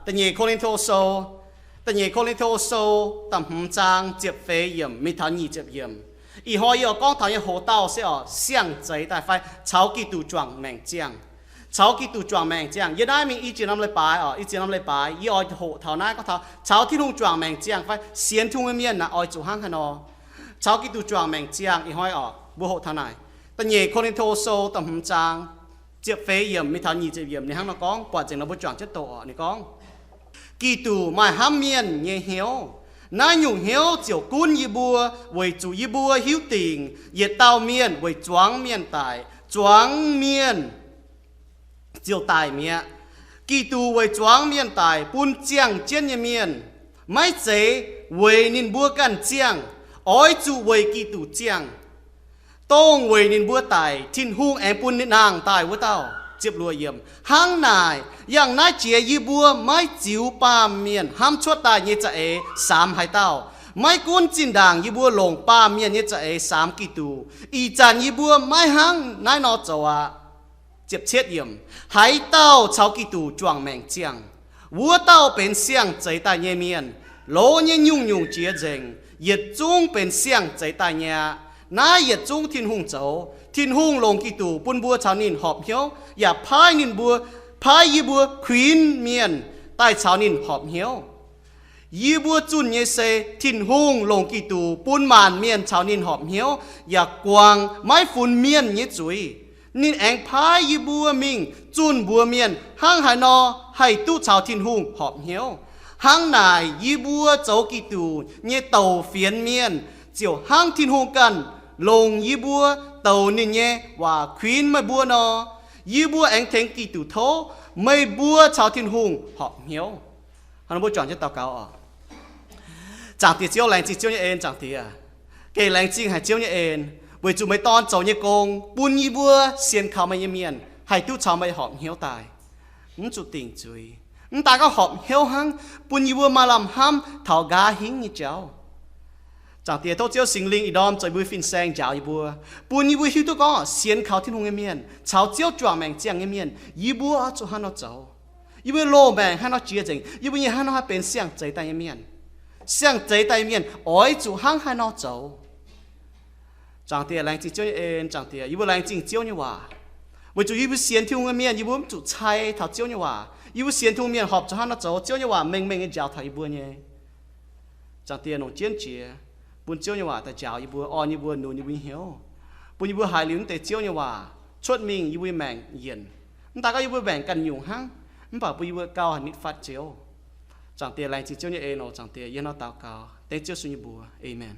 Da'nyeic Ko^lin^to Sou, da'nyeic Ko^lin^to Sou da'hmz zaang ziepc feix yiemc mingh taux nyic ziepc yiemc. Ih hnoi yie oix gorngv taux nyei hoc-dauh se oc, siang-zeix daaih fai caux Giduc juangc maengc ziangh. Caux Giduc juangc maengc ziangh. Yie naaiv mingh i ziex norm leiz-baaix oc, i ziex norm leiz-baaix yie oix hoqc taux naaiv gorngv taux caux Tin-Hungh juangc maengc ziangh fai sienx Tin-Hungh nyei mienh naaic oix zuqc hnangv haaix nor. Caux Giduc juangc maengc ziangh ih hnoi oc, mbuo hoqc taux naaic. Da'nyeic Ko^lin^to Sou da'hmz zaang ziepc feix yiemc mingh taux nyic ziepc yiemc ninh hnangv nor gorngv, buatc nzengc nor mbuo juangc jienv doqc oc. Ninh gorngv, Giduc maaih hnamv mienh nyei hnyouv. Naaiv nyungc hnyouv ziouc gunv yie mbuo weic zuqc yie mbuo hiuv dingc yietc dauh mienh weic zuangx mienh daic, zuangx mienh ziouc daic mi'aqv. Giduc weic zuangx mienh daic bun ziangh jienv nyei mienh, maiv zeiz weic ninh mbuo ganh ziangh, oix zuqc weic Giduc ziangh, dongh weic ninh mbuo daic Tin-Hungh aengx bun ninh nangh daaih wuov dauh. Ziepc luoqc yiemc, hnangv naaic, yangh naaiv jiex yie mbuo maiv ziux baamh mienh hnamv cuotv daaih nyei za'eix samx haaix dauh. Maiv gunv zinh ndaangc yie mbuo longc baamh mienh nyei za'eix samx Giduc, ih zanc yie mbuo maiv hnangv naaiv nor zoux aqv. Ziepc cietv yiemc, haaix dauh caux Giduc juangc maengc ziangh, wuov dauh benx siang-zeix daaih nyei mienh. Loz nyei nyungc-nyungc jiex nzengc, yietc zungv benx siang-zeix daaih nyei aqv. Naaiv yietc zungv Tin-Hungh zoux. Tin-Hungh longc Giduc bun mbuo caux ninh horpc hnyouv, yaac paaiv ninh mbuo, paaiv yie mbuo kuinx mienh daaih caux ninh horpc hnyouv. Yie mbuo zunh nyei se Tin-Hungh longc Giduc bun maanc mienh caux ninh horpc hnyouv, yaac guangc maiv funx mienh nyei zuiz. Ninh aengx paaiv yie mbuo mingh zunh mbuox mienh hnangv haaix nor haih duqv caux Tin-Hungh horpc hnyouv. Hnangv naaic, yie mbuo zoux Giduc nyei douc fienx mienh, ziouc hnangv Tin-Hungh ganh longc yie mbuo douc ninh nyei waac kuinx meih mbuo nor, yie mbuo aengx tengx Giduc tov meih mbuo caux Tin-Hungh horpc hnyouv. Hnangv nor mbuo juangc jienv daux gaux oc. Zaangc Diex Ziouv, laengz zingh Ziouv nyei en. Zaangc Diex, gengh laengz zingh haic Ziouv nyei en, weic zuqc meih Dorn zoux nyei gong bun yie mbuo sienx kaux meih nyei mienh haih duqv caux meih horpc hnyouv daaih, mv zuqc dingc zuiz. Mv daaih gorngv horpc hnyouv hnangv, bun yie mbuo maaih lamh hnamv taux nqa'haav hingv nyei jauv. Zaangc Diex, tov Ziouv Singx Lingh ih ndorm zoux yie mbuo fin-saeng njaaux yie mbuo, bun yie mbuo hiuv duqv gorngv sienx kaux Tin-Hungh nyei mienh caux Ziouv juangc maengc ziangh nyei mienh, yie mbuo oix zuqc hnangv nor zoux. Yie mbuo loz-maengc hnangv nor jiex nzengc, yie mbuo nyei hnangv nor haih benx siang-zeix daaih nyei mienh. Siang-zeix daaih nyei mienh oix zuqc hnangv haaix nor zoux? Zaangc Diex, laengz zingh Ziouv nyei en. Zaangc Diex, yie mbuo laengz zingh Ziouv nyei waac, weic zuqc yie mbuo sienx Tin-Hungh nyei mienh, yie mbuo mv zuqc cai taux Ziouv nyei waac. Yie mbuo sienx Tin-Hungh mienh horpc zuqc hnangv nor zoux, Ziouv nyei waac mengh mengh nyei njaaux taux yie mbuo nyei. Zaangc Diex, longc jienv jiex bun Ziouv nyei waac daaih njaaux yie mbuo, orn yie mbuo, nunc yie mbuo nyei hnyouv, bun yie mbuo haiz liuz naaiv deix Ziouv nyei waac cuotv mingh yie mbuo nyei maengc yienc. Mv daaih gorngv yie mbuo maengc ganh nyungc hnangv, mv baac bun yie mbuo gauh haih nitv fatv Ziouv. Zaangc Diex, laengz zingh Ziouv nyei en oc. Zaangc Diex, yie nor daux gaux dengv Ziouv Yesu nyei mbuox, aamen.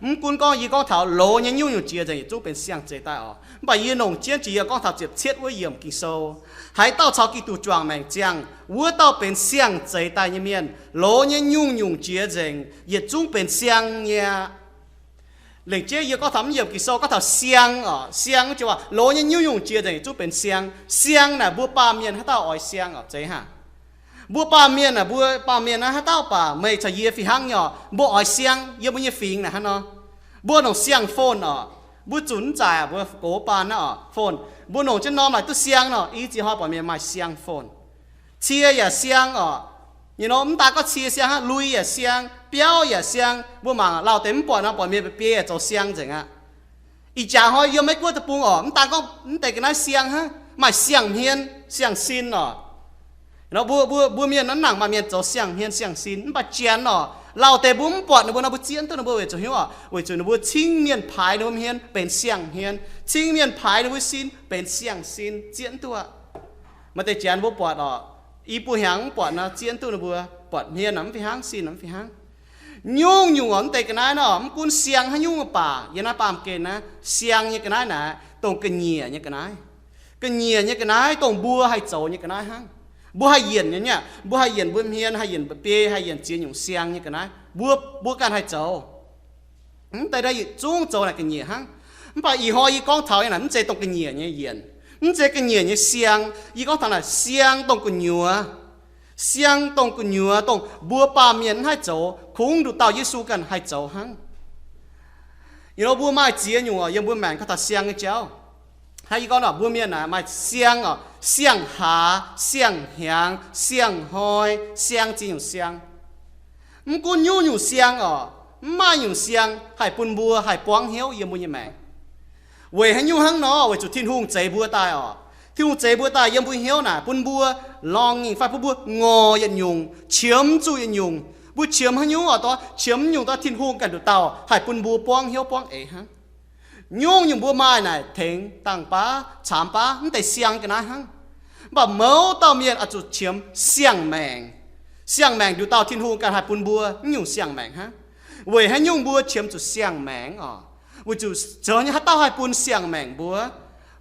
Mv gunv gorngv yie gorngv taux loz nyei nyungc-nyungc jiex nzengc yietc zungv benx siang-zeix daaih oc, mv baac yie longc jienv jiex yie gorngv taux ziepc cietv wuov yiemc Ging-Sou, haaix dauh caux Giduc juangc maengc ziangh, wuov dauh benx siang-zeix daaih nyei mienh. Loz nyei nyungc-nyungc jiex nzengc yietc zungv benx siang nyei aqv. Lengc jeiv yie gorngv taux mv yiemc Ging-Sou gorngv taux siang oc, siang wuov joux waac, loz nyei nyungc-nyungc jiex nzengc yietc zungv benx siang. Siang naaic mbuo baamh mienh haaix dauh oix siang oc? Zeiz hnangv. Mbuo baamh mienh naaic, mbuo baamh mienh naaiv haaix dauh baac meih caux yie fih hnangv nyei oc, mbuo oix siang. Yiem mbuo nyei fingx naaic hnangv nor, mbuo longc siang-fon oc. Mbuo zunc mv zaaic aqv, mbuo gox baan naaiv oc, fon. Mbuo longc jienv norm naaic duqv siang nor, i ziex hnoi buatc mienh maaih siang-fon. Cie yaac siang oc. Nyei nor, mv daaih gorngv cie siang hnangv, lui yaac siang, biauv yaac siang. Mbuo mangc lauh deix mv buatc nor, buatc mienh biei yaac zoux siang nzengc aqv. Ih jaax hnoi yiem Meiv Guoqv deic-bung oc, mv daaih gorngv mv deix ga'naaiv siang hnangv, maaih siang-hmien, siang-sin oc. Nor mbuo, mbuo, mbuo mienh naaiv nangc maaih mienh zoux siang-hmien siang-sin, mv baac janx oc, lauh deix mbuo mv buatc ninh mbuo nor, mbuo zieqv mv duqv ninh mbuo weic zuqc hnyouv oc, weic zuqc ninh mbuo cingv mienh paaix ninh mbuo hmien benx siang-hmien, cingv mienh paaix ninh mbuo sin benx siang-sin, zieqv mv duqv aqv. Maaih deix janx mbuo buatc oc, i buo hnyangx mv buatc nor, zieqv mv duqv ninh mbuo, buatc hmien naaic mv fih hnangv, sin naaic mv fih hnangv. Nyungc-nyungc oc, mv deix ga'naaiv nor, mv gunv siang haaix nyungc baac, yiem naaiv baamh gen naaiv, siang nyei ga'naaiv naaic, dongh ga'nyiec nyei ga'naaiv. Ga'nyiec nyei ga'naaiv dongh mbuo haih zoux nyei ga'naaiv hnangv. Mbuo haih yienc nyei, mbuo haih yienc mbuo hmien, haih yienc mba'biei, haih yienc ziex nyungc siang nyei ga'naaiv, mbuo, mbuo ganh haih zoux. Mv deix naaiv yietc zungv zoux naaic ga'nyiec hnangv. Mv baac ih hnoi yie gorngv taux nyei naaic mv zeiz dongh ga'nyiec nyei yienc, mv zeiz ga'nyiec nyei siang. Yie gorngv taux naaic siang dongh gu'nyuoz. Siang dongh gu'nyuoz, dongh mbuo baamh mienh mv haih zoux, kungx nduqc dauh Yesu ganh haih zoux hnangv. Ih hnoi mbuo maaih ziex nyungc oc, yiem mbuo maengc gorngv taux siang nyei jauv. Hnangv yie gorngv nor, mbuo mienh naaic maaih siang oc, Siang-haaz, siang-hnyangx, siang-hnoi, siang ziex nyungc siang. Mv gunv nyungc-nyungc siang oc, mv maaih nyungc siang haih bun mbuo haih buangv hnyouv yiem mbuo nyei maengc. Weic haaix nyungc hnangv nor? Weic zuqc Tin-Hungh zeix mbuo daaih oc. Tin-Hungh zeix mbuo daaih yiem mbuo hnyouv naaic bun mbuo longx nyei fai bun mbuo ngorc yietc nyungc, qiemx zuqc yietc nyungc. Mbuo qiemx haaix nyungc oc? Dongh qiemx nyungc daaih Tin-Hungh ganh nduqc dauh haih bun mbuo buangv hnyouv buangv eix hnangv. Nyungc-nyungc mbuo maaih naaic tengx dangh baav, caamx baav, mv deix siang ga'naaiv hnangv. Mv baac mouz dauh mienh oix zuqc qiemx siang-maengc. Siang-maengc nduqc dauh Tin-Hungh ganh haih bun mbuo nyungc siang-maengc hnangv. Weic haaix nyungc mbuo qiemx zuqc siang-maengc oc? Weic zuqc zoux haaix dauh haih bun siang-maengc mbuo?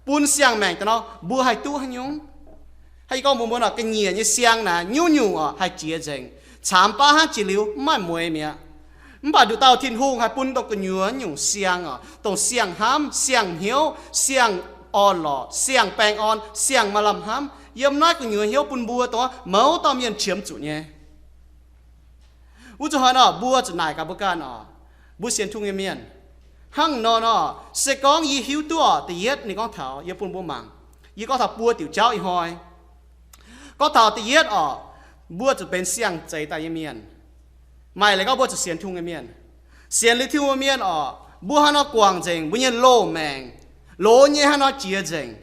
Bun siang-maengc daaih nor, mbuo haih duqv haaix nyungc? Hnangv yie gorngv mbuox mbuo nor, ga'nyiec nyei siang naaic nyungc-nyungc oc haih jiex nzengc. Caamx baav hnangv jiex liuz mv maaih mueix mi'aqv. Mv baac nduqc dauh Tin-Hungh haih bun dongh gu'nyuoz nyungc siang oc, dongh siang-hnamv, siang-hnyouv, siang orn-lorqc, siang-baengh orn, siang maaih lamh hnamv yiem naaiv gu'nyuoz hnyouv bun mbuo dongh mouz dauh mienh qiemx zuqc nyei. Wuov zuqc hnoi nor, mbuo zuqc naaic gaax mbuo ganh oc, mbuo sienx Tin-Hungh nyei mienh, hnangv nor nor, se gorngv yie hiuv duqv oc, da'yietv ninh gorngv taux, yie bun mbuo mangc, yie gorngv taux buo diuc jauv ih hnoi. Gorngv taux da'yietv oc, mbuo zuqc benx siang-zeix daaih nyei mienh. Maaih leiz gorngv mbuo zuqc sienx Tin-Hungh nyei mienh. Sienx liuz Tin-Hungh nyei mienh oc, mbuo hnangv nor guangc nzengc mbuo nyei loz-maengc, loz nyei hnangv nor jiex nzengc.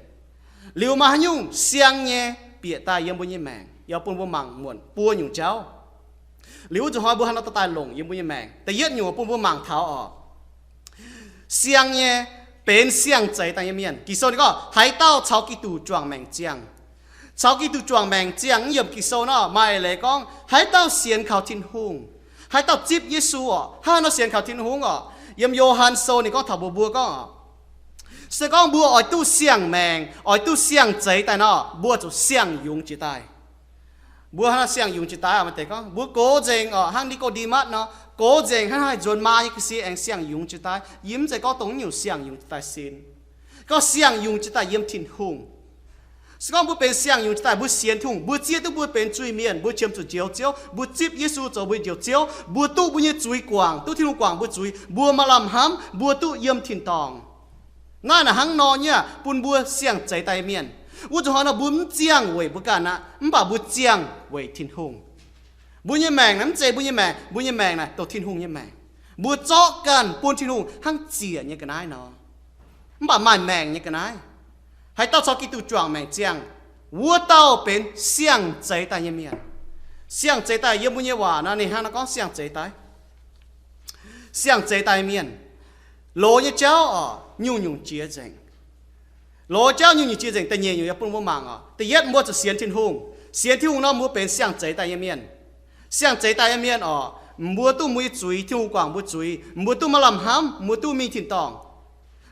Liuz maaih haaix nyungc siang nyei bieqc daaih yiem mbuo nyei maengc, yie bun mbuo mangc muonc buo nyungc jauv. Liuz wuov zuqc hnoi mbuo hnangv nor dorh daaih longc yiem mbuo nyei maengc. Da'yietv nyungc bun mbuo mangc taux oc, siang nyei, benx siang-zeix daaih nyei mienh. Ging-Sou ninh gorngv, haaix dauh caux Giduc juangc maengc ziangh. Caux Giduc juangc maengc ziangh, mv yiem Ging-Sou nor, maaih leiz gorngv haaix dauh sienx kaux Tin-Hungh, haaix dauh zipv Yesu oc, hnangv nor sienx kaux Tin-Hungh oc. Yiem Yo^han Sou ninh gorngv taux mbuox mbuo gorngv oc, se gorngv mbuo oix duqv siang-maengc, oix duqv siang-zeix daaih nor, mbuo zuqc siang-yungz jiex daaih. Mbuo hnangv nor siang-yungz jiex daaih, maaih deix gorngv mbuo gox nzengc oc, hnangv Ni^ko^nde^matv nor, gox nzengc hnangv haih nzuonx maa nyei ga'sie aengx siang-yungz jiex daaih. Yie mv zeiz gorngv dongh nyungc siang-yungz jiex daaih sin. Gorngv siang-yungz jiex daaih yiem Tin-Hungh. Se gorngv mbuo benx siang-yungz jiex daaih, mbuo sienx Tin-Hungh, mbuo zieqv duqv mbuo benx zuiz-mienh, mbuo qiemx zuqc njoux Ziouv, mbuo zipv Yesu zoux mbuo njoux Ziouv, mbuo duqv mbuo nyei zuiz guangc, duqv Tin-Hungh guangc mbuo zuiz, mbuo maaih lamh hnamv, mbuo duqv yiem tin-dorngh. Naaiv naaic hnangv nor nyei bun mbuo siang-zeix daaih mienh. Wuov zuqc hnoi nor mbuo mv ziangh weic mbuo ganh aqv, mv baac mbuo ziangh weic Tin-Hungh. Mbuo nyei maengc naaic mv zeiz mbuo nyei maengc, mbuo nyei maengc naaic dongh Tin-Hungh nyei maengc. Mbuo zorqv ganh bun Tin-Hungh hnangv ziec nyei ga'naaiv nor. Mv baac maaih maengc nyei ga'naaiv. Haaix dauh caux Giduc juangc maengc ziangh, wuov dauh benx siang-zeix daaih nyei mienh. Siang-zeix daaih yiem mbuo nyei waac nor ninh hnangv nor gorngv siang-zeix daaih. Siang-zeix daaih mienh. Loz nyei jauv oc, nyungc-nyungc jiex nzengc. Loz jauv nyungc-nyungc jiex nzengc. Da'nyeic nyungc yie bun mbuo mangc oc. Da'yietv mbuo zuqc sienx Tin-Hungh. Sienx Tin-Hungh nor mbuo benx siang-zeix daaih nyei mienh. Siang-zeix daaih nyei mienh oc, mbuo duqv mbuo nyei zuiz, Tin-Hungh guangc mbuo zuiz, mbuo duqv maaih lamh hnamv, mbuo duqv mingh tin-dorngh.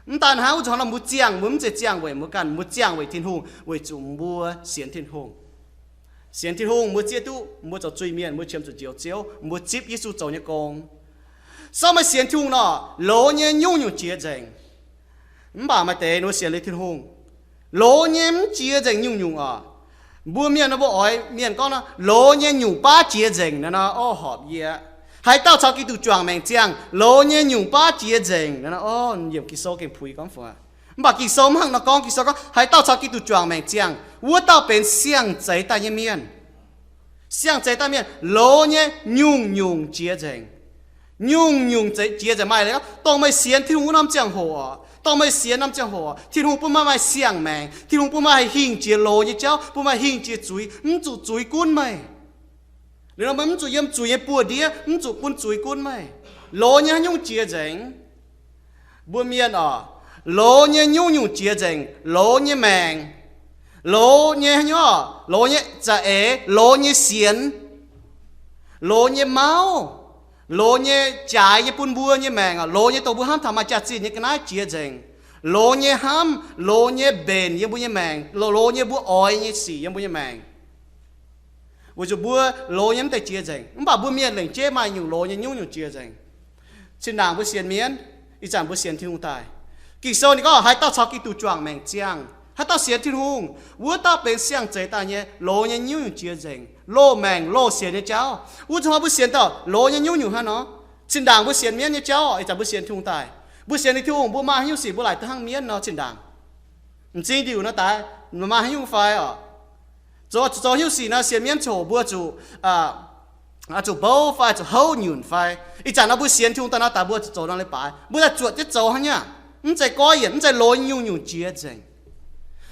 Mv daan hnangv, wuov zuqc hnangv nor mbuo ziangh, mbuo mv zeiz ziangh weic mbuo ganh, mbuo ziangh weic Tin-Hungh, weic zuqc mbuo sienx Tin-Hungh. Sienx Tin-Hungh, mbuo zieqv duqv mbuo zoux zuiz-mienh, mbuo qiemx zuqc njoux Ziouv, mbuo zipv Yesu zoux nyei gong. Se gorngv meih sienx Tin-Hungh nor, loz nyei nyungc-nyungc jiex nzengc. Mv baac maaih deix ninh mbuo sienx liuz Tin-Hungh, loz nyei mv jiex nzengc nyungc-nyungc oc. Mbuo mienh nor mbuo oix mienh gorngv nor, loz nyei nyungc baav jiex nzengc nor, nor, o, horpc yie. Haaix dauh caux Giduc juangc maengc ziangh, loz nyei nyungc baav jiex nzengc nor, nor, o, yiem Ging-Sou gengh puix gorngv fungc aqv. Mv baac Ging-Sou mv hnangv nor gorngv. Ging-Sou gorngv haaix dauh caux Giduc juangc maengc ziangh, wuov dauh benx siang-zeix daaih nyei mienh. Siang-zeix daaih mienh, loz nyei nyungc-nyungc jiex nzengc. Nyungc-nyungc jiex nzengc. Maaih leiz gorngv dongh meih sienx Tin-Hungh wuov norm ziangh hoc oc, dongh meih sienx norm ziangh hoc, Tin-Hungh bun meih maaih siang-maengc, Tin-Hungh bun meih haih hingh jiex loz nyei jauv, bun meih hingh jiex zuiz, mv zuqc zuiz gunv meih. Liuz nor meih mv zuqc yiem zuiz nyei buoz-ndiev, mv zuqc bun zuiz gunv meih. Loz nyei haaix nyungc jiex nzengc? Mbuo mienh oc, loz nyei nyungc-nyungc jiex nzengc. Loz nyei maengc, loz nyei haaix nyungc, loz nyei za'eix, loz nyei sienx, loz nyei mauv, loz nyei jaaix nyei bun mbuo nyei maengc oc, loz nyei dongh mbuo hnamv taux maaih jaax-zinh nyei ga'naaiv jiex nzengc. Loz nyei hnamv, loz nyei mbenc yiem mbuo nyei maengc, loz nyei mbuo oix nyei sic yiem mbuo nyei maengc. Weic zuqc mbuo loz nyei mv deix jiex nzengc, mv baac mbuo mienh lengc jeiv maaih nyungc loz nyei nyungc-nyungc jiex nzengc. Zinh ndaangc mbuo sienx mienv, ih zanc mbuo sienx Tin-Hungh daaih. Ging-Sou ninh gorngv haaix dauh caux Giduc juangc maengc ziangh, haaix dauh sienx Tin-Hungh, wuov dauh benx siang-zeix daaih nyei, loz nyei nyungc-nyungc jiex nzengc. Loz-maengc loz-sienx nyei jauv, wuov zuqc hnoi mbuo sienx dauh loz nyei nyungc-nyungc hnangv nor. Zinh ndaangc mbuo sienx mienv nyei jauv, ih zanc mbuo sienx Tin-Hungh daaih, mbuo sienx liuz Tin-Hungh mbuo maaih haaix nyungc sic mbuo laaic duqv hnangv mienv nor zinh ndaangc. M'zing ndiuc nor daaih, Maaih haaix nyungc fai oc? Zoux, zoux hnyouv sic nor, sienx mienv ziangh hoc mbuo zuqc, zuqc bouv fai zuqc houv nyunc fai? Ih zanc nor mbuo sienx Tin-Hungh daaih nor, daaih mbuo zuqc zoux nor leiz-baaix, mbuo daaih zuotc jienv zoux hnangv nyei. Mv zeiz goiv yienc, mv zeiz loz nyungc-nyungc jiex nzengc.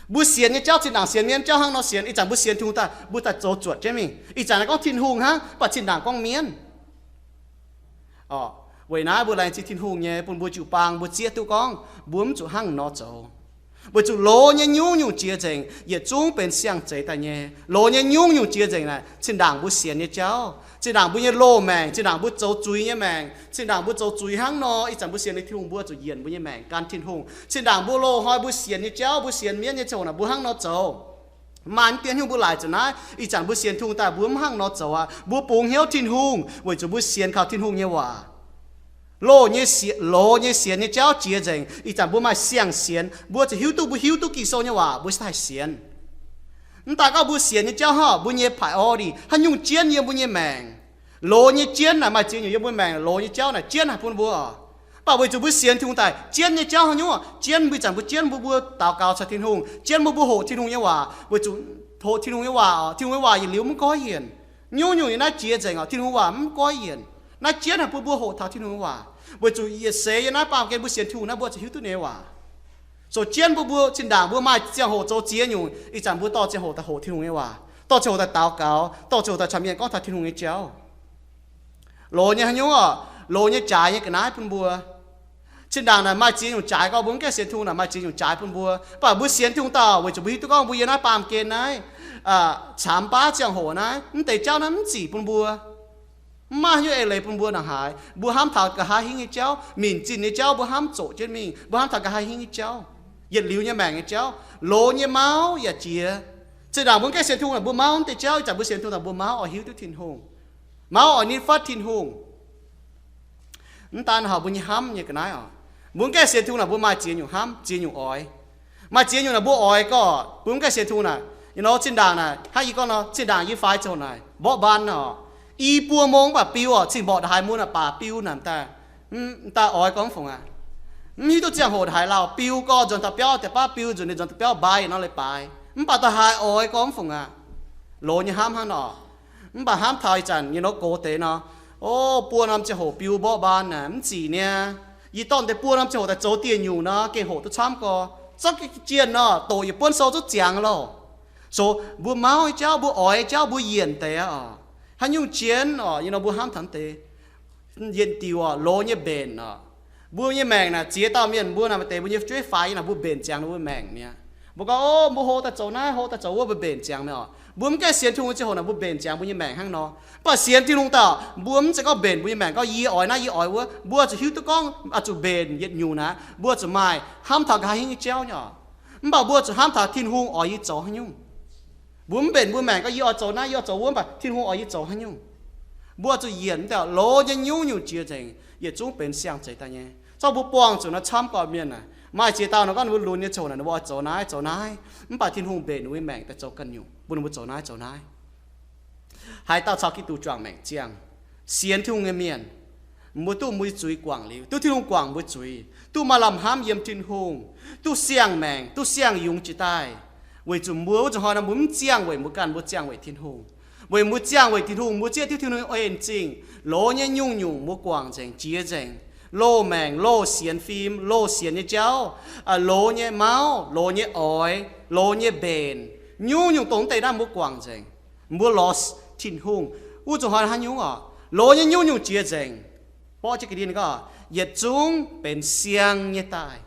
Mbuo sienx nyei jauv, zinh ndaangc sienx mienv jauv hnangv nor sienx, ih zanc mbuo sienx Tin-Hungh daaih, mbuo daaih zoux zuotc jienv mingh. Ih zanc naaiv gorngv Tin-Hungh hnangv, mv baac zinh ndaangc gorngv mienv. Weic naaiv mbuo laengz zingh Tin-Hungh nyei, bun mbuo jiu-baang mbuo zieqv duqv gorngv mbuo mv zuqc hnangv nor zoux. Weic zuqc loz nyei nyungc-nyungc jiex nzengc yietc zungv benx siang-zeix daaih nyei. Loz nyei nyungc-nyungc jiex nzengc naaic, zinh ndaangc mbuo sienx nyei jauv, zinh ndaangc mbuo nyei loz-maengc, zinh ndaangc mbuo zoux zuiz nyei maengc, zinh ndaangc mbuo zoux zuiz hnangv nor, ih zanc mbuo sienx liuz Tin-Hungh mbuo zuqc yienc mbuo nyei maengc gan Tin-Hungh. Zinh ndaangc mbuo loz-hnoi mbuo sienx nyei jauv, mbuo sienx mienv nyei ziangh hoc naaic mbuo hnangv nor zoux. Maaih mv diemv hnyouv mbuo laaic zuqc naaiv, ih zanc mbuo sienx Tin-Hungh daaih mbuo mv hnangv nor zoux aqv. Mbuo bungx hnyouv Tin-Hungh weic zuqc mbuo sienx kaux Tin-Hungh nyei waac. Loz nyei sienx, loz nyei sienx nyei jauv jiex nzengc, ih zanc mbuo maaih siang-sienx, mbuo zuqc hiuv duqv, mbuo hiuv duqv Ging-Sou nyei waac mbuo cingx haih sienx. Mv daaih gorngv mbuo sienx nyei jauv hnangv mbuo nyei priority, haaix nyungc jienv yiem mbuo nyei maengc. Loz nyei jienv naaic maaih ziex nyungc yiem mbuo maengc, loz nyei jauv naaic jienv haic bun mbuo oc. Mv baac weic zuqc mbuo sienx Tin-Hungh daaih, jienv nyei jauv haaix nyungc? Jienv mbuo ih zanc mbuo jienv mbuo, mbuo daux gaux caux Tin-Hungh, jienv mbuo, mbuo hoqc Tin-Hungh nyei waac, weic zuqc hoqc Tin-Hungh nyei waac oc, Tin-Hungh nyei waac yietc liuz mv goiv yienc. Nyungc-nyungc yiem naaiv jiex nzengc oc, Tin-Hungh waac mv goiv yienc. Naaiv jienv haic bun mbuo hoqc taux Tin-Hungh nyei waac, weic zuqc yietc seix yiem naaiv baamh gen mbuo sienx Tin-Hungh naaiv mbuo zuqc hiuv duqv ninh nyei waac. Zoux jienv mbuo, mbuo zinh ndaangc mbuo maaih ziangh hoc zoux ziex nyungc, ih zanc mbuo dorh ziangh hoc daaih hoqc Tin-Hungh nyei waac, dorh ziangh hoc daaih daux gaux, dorh ziangh hoc daaih caux mienh gorngv taux Tin-Hungh nyei jauv. Loz nyei haaix nyungc oc? Loz nyei jaaix nyei ga'naaiv bun mbuo. Zinh ndaangc naaic maaih ziex nyungc jaaix, gorngv mbuo mv gaengh sienx Tin-Hungh naaic maaih ziex nyungc jaaix bun mbuo. Mv baac mbuo sienx Tin-Hungh daaih weic zuqc mbuo hiuv duqv gorngv mbuo yiem naaiv baamh gen naaiv, camx baav ziangh hoc naaiv, mv deix jauv naaiv mv zic bun mbuo. Mv maaih haaix nyungc eix leiz bun mbuo ndongc haaix. Mbuo hnamv taux nqa'haav hingv nyei jauv, minc zinh nyei jauv mbuo hnamv zoqc jienv mingh, mbuo hnamv taux nqa'haav hingv nyei jauv, yietc liuz nyei maengc nyei jauv. Loz nyei mauv yaac jiex. Zinh ndaangc mbuo mv gaengh sienx Tin-Hungh naaic mbuo mauv mv deix jauv, ih zanc mbuo sienx Tin-Hungh naaic mbuo mauv oix hiuv duqv Tin-Hungh, mauv oix nitv fatv Tin-Hungh. Mv daan haic mbuo nyei hnamv nyei ga'naaiv oc. Mbuo mv gaengh sienx Tin-Hungh naaic mbuo maaih ziex nyungc hnamv, ziex nyungc oix. Maaih ziex nyungc naaic mbuo oix gorqv, mbuo mv gaengh sienx Tin-Hungh naaic, you know, zinh ndaangc naaic hnangv yie gorngv nor, zinh ndaangc yie faix ziangh hoc naaic mborqv mbaan oc, i buo mong mv baac biu oc, cing-mborqc ndongc haaix mun aqv baac biu naaic daaih. Mv daan oix gorngv mv fungc aqv. Mv hiuv duqv ziangh hoc ndongc haaix lauh biu gorx nzuonx taux biauv, deix baav biu nzuonx, ninh nzuonx taux biauv mbaaix nor leiz-baaix, mv baac ndongc haaix oix gorngv mv fungc aqv. Loz nyei hnamv hnangv nor. Mv baac hnamv taux ih zanc nyei nor gox deix nor, o, buo norm ziangh hoc biu mborqv mbaan naaic mv zic niaa. Yie dorh deix buo norm ziangh hoc daaih zoux dieh nyungc nor gengh hoqc duqv camv gorx, zorqv jienh nor doqc yietc buonv sou zungv ziangx loh. So mbuo mauv nyei jauv, mbuo oix nyei jauv, mbuo yienc deix aqv oc. Haaix nyungc jienv oc, yie nor mbuo hnamv taux deix yienc diuc oc, loz nyei mbenc oc. Mbuo nyei maengc naaic ziex dauh mienh mbuo naaic maaih deix mbuo nyei fu'jueiv faix nyei naaic mbuo mbenc ziangx ninh mbuo maengc mi'aqv. Mbuo gorngv, o, mbuo hlo daaih zoux naaiv, hlo daaih zoux wuov, mbuo mbenc ziangx mi'aqv oc. Mbuo mv gaengh sienx Tin-Hungh ziangh hoc naaic mbuo mbenc ziangx mbuo nyei maengc hnangv nor. Mv baac sienx Tin-Hungh daaih mbuo mv zeiz gorngv mbenc mbuo nyei maengc gorngv yie oix naaiv yie oix wuov, mbuo zuqc hiuv duqv gorngv oix zuqc mbenc yietc nyungc naaic mbuo zuqc maaih hnamv taux nqa'haav hingv nyei jauv nyei oc. Mv baac mbuo zuqc hnamv taux Tin-Hungh oix yie zoux haaix nyungc. Mbuo mv mbenc mbuo maengc gorngv yie oix zoux naaiv, yie oix zoux wuov, mv baac Tin-Hungh oix yie zoux haaix nyungc. Mbuo zuqc yienc mv deix loz nyei nyungc-nyungc jiex nzengc, yietc zungv benx siang-zeix daaih nyei. Zorqv mbuo buangh zuqc nor camv gorqv mienh naaic, maaih ziex dauh nor gorngv ninh mbuo lunx nyei ziangh hoc naaic ninh mbuo oix zoux naaiv zoux naaiv, mv baac Tin-Hungh mbenc ninh mbuo nyei maengc daaih zoux ganh nyungc bun ninh mbuo zoux naaiv zoux naaiv. Haaix dauh caux Giduc juangc maengc ziangh, sienx Tin-Hungh nyei mienh, mbuo duqv mbuo nyei zuiz guangc liuz, duqv Tin-Hungh guangc mbuo zuiz, duqv maaih lamh hnamv yiem Tin-Hungh, duqv siang-maengc, duqv siang-yungz jiex daaih. Weic zuqc mbuo wuov zuqc hnoi nor mbuo mv ziangh weic mbuo ganh, mbuo ziangh weic Tin-Hungh. Weic mbuo ziangh weic Tin-Hungh, mbuo zieqv diuv Tin-Hungh en zingh, loz nyei nyungc-nyungc mbuo guangc nzengc, jiex nzengc. Loz-maengc, loz-sienx fim, loz-sienx nyei jauv, loz nyei mauv, loz nyei oix, loz nyei mbenc, nyungc-nyungc dongh mv deix naaiv mbuo guangc nzengc. Mbuo lorz Tin-Hungh, wuov zuqc hnoi haaix nyungc oc, loz nyei nyungc-nyungc jiex nzengc. Borqv jienv ga'ndiev ninh gorngv, yietc zungv benx siang nyei daaih.